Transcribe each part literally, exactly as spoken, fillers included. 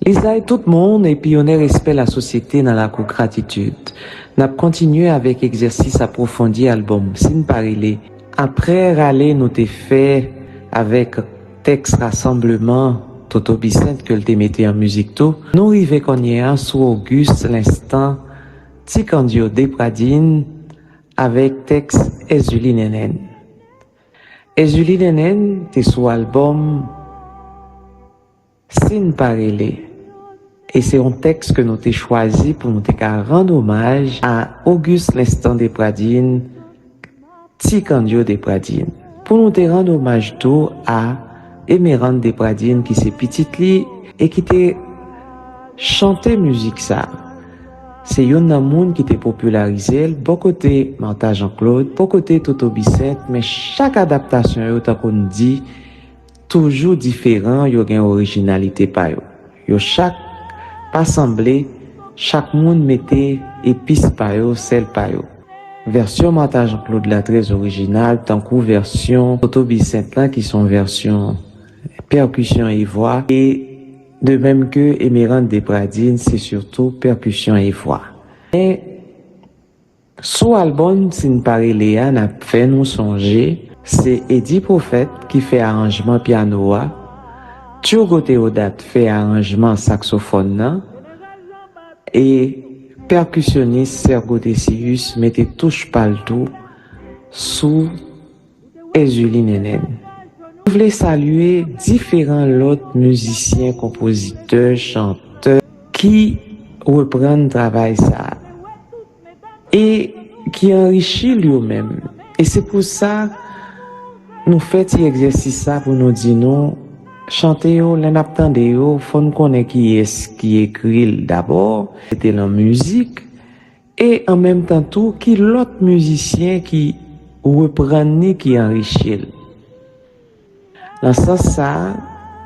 Lizay tout moun epi onè respè lasosyete nan lakou Gratitid. N ap kontinye avèk egzèsis apwofondi albòm Sin Pa Rele. Aprè rale nou te fè avèk tèks rasanbleman Toto Bisent ke l te mete an mizik tou, nou rive kounye a sou Auguste Lenstan, Ti Kandyo de Pradin, avèk tèks Èzili Nènèn. Èzili Nènèn te sou albòm Sin Pa Rele. E se yon tèks ke nou te chwazi pou nou te ka rann omaj a Auguste Lenstan de Pradin, Ti Kandyo de Pradin. Pou nou te rann omaj tou a Emerande de Pradin ki se pitit li e ki te chante mizik sa. Se youn nan moun ki te popilarize l bò kote Martha Jean Claude, bò kote Toto Bisent, men chak adaptasyon yo, tankou n di, toujou diferan, yo gen orijinalite pa yo. Yo chak pa sanble, chak moun mete epis pa yo, sèl pa yo. Vèsyon Martha Jean Claude la trè orijinal, tankou vèsyon Toto Bisent la ki se yon vèsyon pèkisyon e vwa, e de menm ke Emerande de Pradin se sitou pèkisyon e vwa. Men sou albòm Sin Pa Rele a, n ap fè nou sonje, se Eddy Prophète ki fè aranjman pyano a, Turgo Théodat fè aranjman saksofòn nan, e pèkisyonis Sergo Decius mete touch pa l tou sou Èzili Nènèn. Nou vle salye diferan lòt mizisyen, konpozitè, chantè ki reprann travay sa a e ki anrichi l yo menm. E se pou sa nou fè ti egzèsis sa pou nou di nou, chante yo, lè n ap tande yo, fò n konnen kiyès ki ekri l dabò, se te lan mizik, e an menm tan tou, ki lòt mizisyen ki reprann li, ki anrichi l. Nan sans sa a,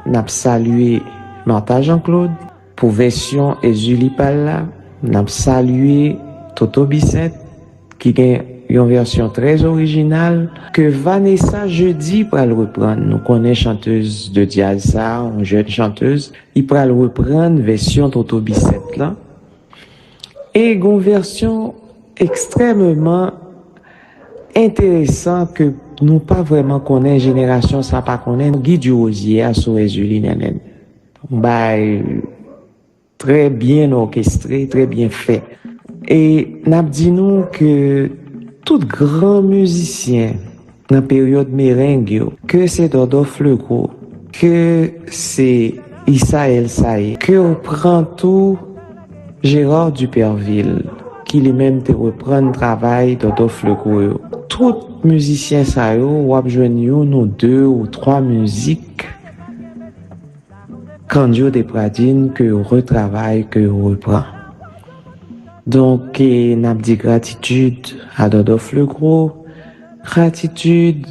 n ap salye Martha Jean Claude pou vèsyon Èzili pa l la, n ap salye Toto Bisent, ki gen yon vèsyon trè orijinal, ke Vanessa Jeudi pral reprann. Nou konnen chantèz de djaz sa a, yon jèn chantèz, li pral reprann vèsyon Toto Bisent lan. E gen yon vèsyon ekstrèmeman enteresan ke nou pa vrèman konnen, jenerasyon sa pa konnen, Guy Durosier a sou Èzili Nènèn. Yon bagay trè byen òkestre, trè byen fè. E n ap di nou ke tout gran mizisyen nan peryòd mereng yo, ke se Dòdò Flegro, ke se Issa El Sayé, ke w pran tou Gérard Dupervil, ki li menm te reprann travay Dòdò Flegro yo. Tout mizisyen sa yo, w ap jwenn youn ou de ou twa mizik Kandyo de Pradin ke yo retravay, ke yo repran. Donk, e, n ap di gratitid a Dòdò Flegro, gratitid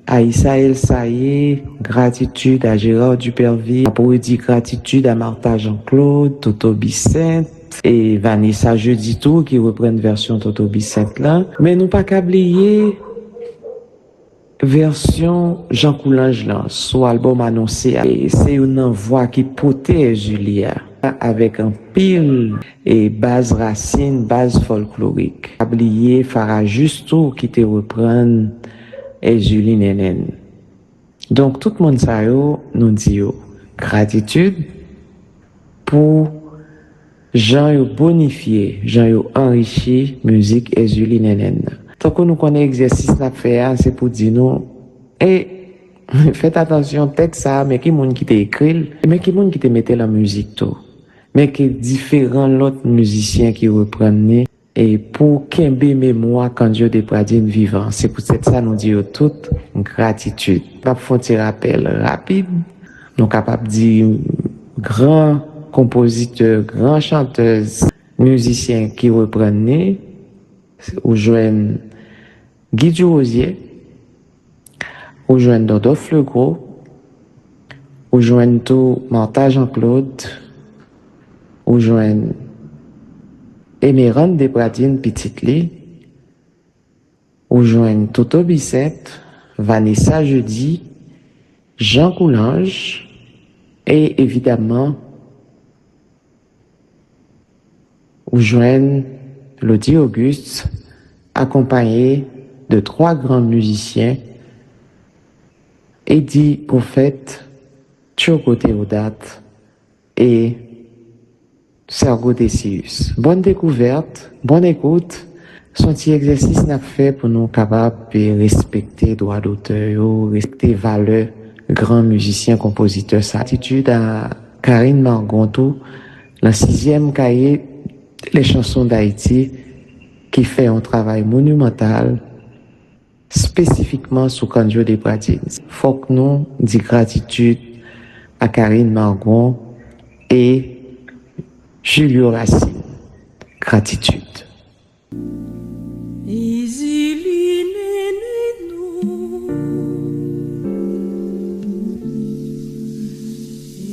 a Issa El Sayé, gratitid a Gérard Dupervil, n ap redi gratitid a Martha Jean Claude, Toto Bisent, e Vanessa Jeudi tou, ki reprann vèsyon Toto Bisent lan. Men nou pa ka bliye vèsyon Jan Koulanj lan sou albòm Anonse a. E se youn nan vwa ki pote Èzili a, avèk anpil e baz rasin, baz fòlklorik. Pa bliye Farah Juste tou ki te reprann Èzili Nènèn. Donk, tout moun sa yo, nou di yo gratitid pou jan yo bonifye, jan yo anrichi mizik Èzili Nènèn nan. Tankou nou konnen egzèsis n ap fè a, se pou di nou, e, fèt atansyon, tèks sa a, men ki moun ki te ekri l, men ki moun ki te mete l an mizik tou. Men ki diferan lòt mizisyen ki reprann li, e pou kenbe memwa Kandyo de Pradin vivan. Se poutèt sa nou di yo tout gratitid. N ap fè yon ti rapèl rapid. Nou kapab di gran konpozitè, gran chantèz, mizisyen ki reprann li, ou jwenn Guy Durosier, ou jwenn Dòdò Flegro, ou jwenn tou Martha Jean Claude, ou jwenn Emerande de Pradin, pitit li, ou jwenn Toto Bisent, Vanessa Jeudi, Jan Koulanj, e evidamman Ou jwenn Lody Auguste akonpaye de twa gran mizisyen, Eddy Prophète, Turco Théodat e Sergo Decius. Bòn dekouvèt, bòn ekout, se yon ti egzèsis n ap fè pou nou kapab respekte dwa dotè yo, respekte valè gran mizisyen, konpozitè sa. Gratitid a Karine Margon tou, nan sizyèm kaye Les Chansons d'Haïti, ki fè yon travay monimantal, espesifikman sou Cândido de Pradines. Fòk nou di gratitid a Karine Margon e Julio Racine. Gratitid. Ezili Nene non.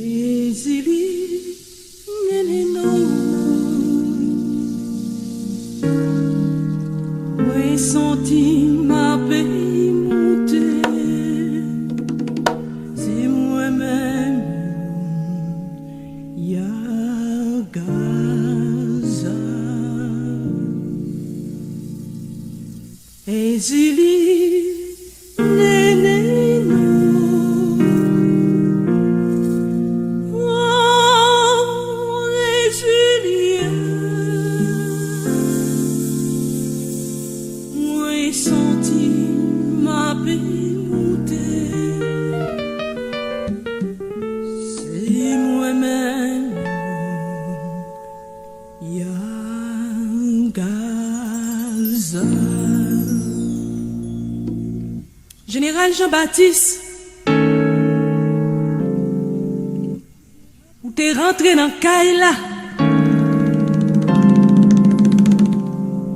Ezili Nene non. Mwen santi m ape moute. Se mwen menm, Yagaza. Ezili Nene non. Oh, Ezili. Mwen santi m ape moute. Se mwen menm, Yagaza. Jeneral Jean Baptiste, ou te rantre nan kay la,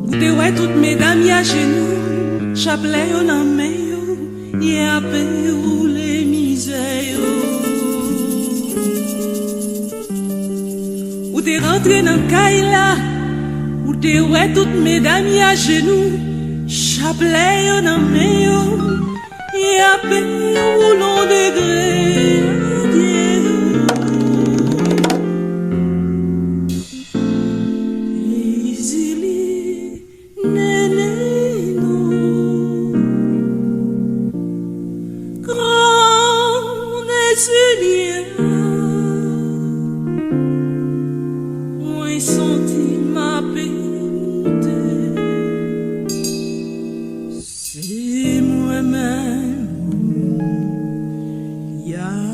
ou te wè tout medam y ajenou, chaplè yo nan men yo, y ape woule mizè yo. Ou te rantre nan kay la, ou te wè tout medam y ajenou, chaplè yo nan men yo, y ape woule degre. Ezili Nene non. Gran Ezili a, mwen santi m ape moute. Se mwen menm, Yagaza.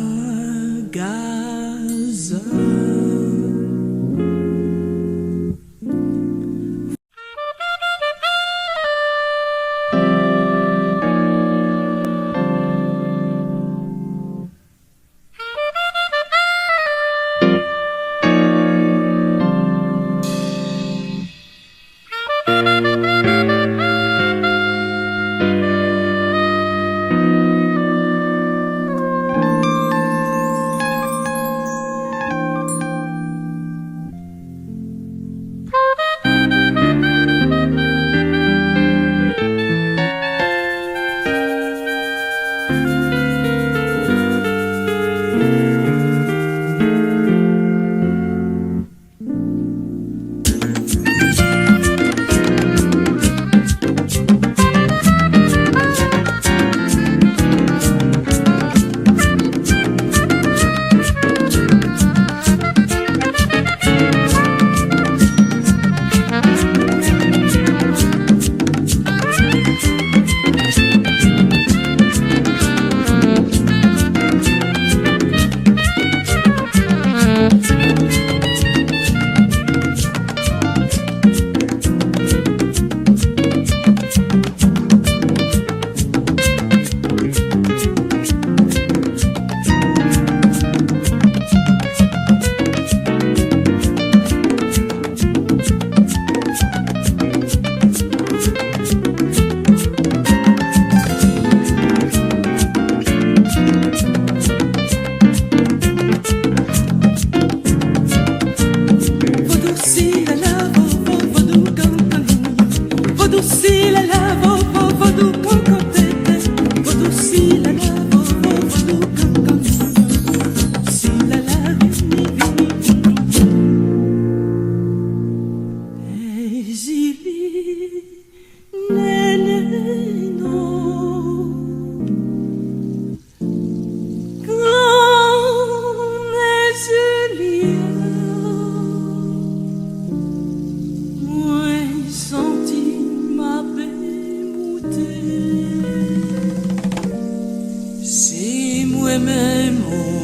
Se mwen menm ou